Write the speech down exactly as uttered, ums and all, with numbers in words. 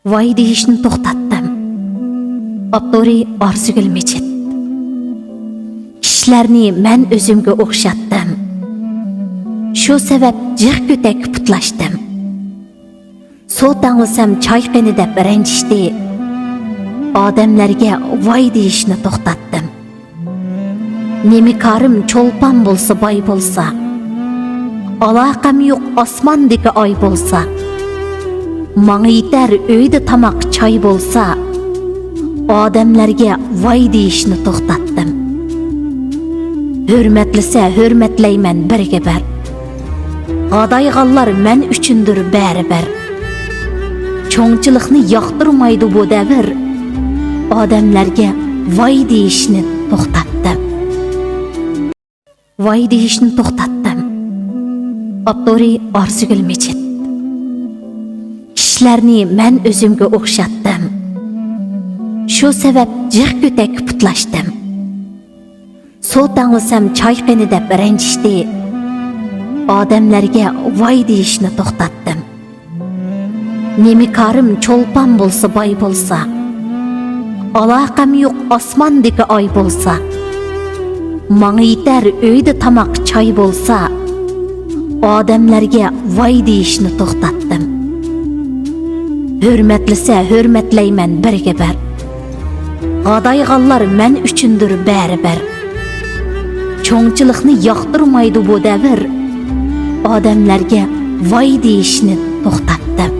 ۋاي دېيىشنى توختاتتىم. ئاپتورى: ئارزۇگۈل مىجىت. كىشىلەرنى مەن ئۆزۈمگە ئوخشاتتىم. شۇ سەۋەب جىق كۆتەككە پۇتلاشتىم. سوت ئاڭلىسام چايقىنى دەپ رەنجىشتى. ئادەملەرگە ۋاي دېيىشنى توختاتتىم. نېمە كارىم چولپان بولسا، باي بولسا، ئالاقەم يوق ئاسماندىكى ئاي بولسا، ماڭا يېتەر ئۆيدە تاماق، چاي بولسا، ئادەملەرگە ۋاي دېيىشنى توختاتتىم. ھۆرمەتلىسە ھۆرمەتلەيمەن بىرگە بىر، غادايغانلار مەن ئۈچۈندۇر بەرىبىر. چوڭچىلىقنى ياقتۇرمايدۇ بۇ دەۋر، ئادەملەرگە ۋاي دېيىشنى توختاتتىم. ۋاي دېيىشنى توختاتتىم. ئاپتورى: ئارزۇگۈل مىجىت. كىشىلەرنى مەن ئۆزۈمگە ئوخشاتتىم. شۇ سەۋەب جىق كۆتەككە پۇتلاشتىم. سوت ئاڭلىسام چايقىنى دەپ رەنجىشتى. ئادەملەرگە ۋاي دېيىشنى توختاتتىم. نېمە كارىم چولپان بولسا، باي بولسا، ئالاقەم يوق ئاسماندىكى ئاي بولسا، ماڭا يېتەر ئۆيدە تاماق، چاي بولسا، ئادەملەرگە ۋاي دېيىشنى توختاتتىم. ھۆرمەتلىسە ھۆرمەتلەيمەن بىرگە بىر، غادايغانلار مەن ئۈچۈندۇر بەرىبىر. چوڭچىلىقنى ياقتۇرمايدۇ بۇ دەۋر، ئادەملەرگە ۋاي دېيىشنى توختاتتىم.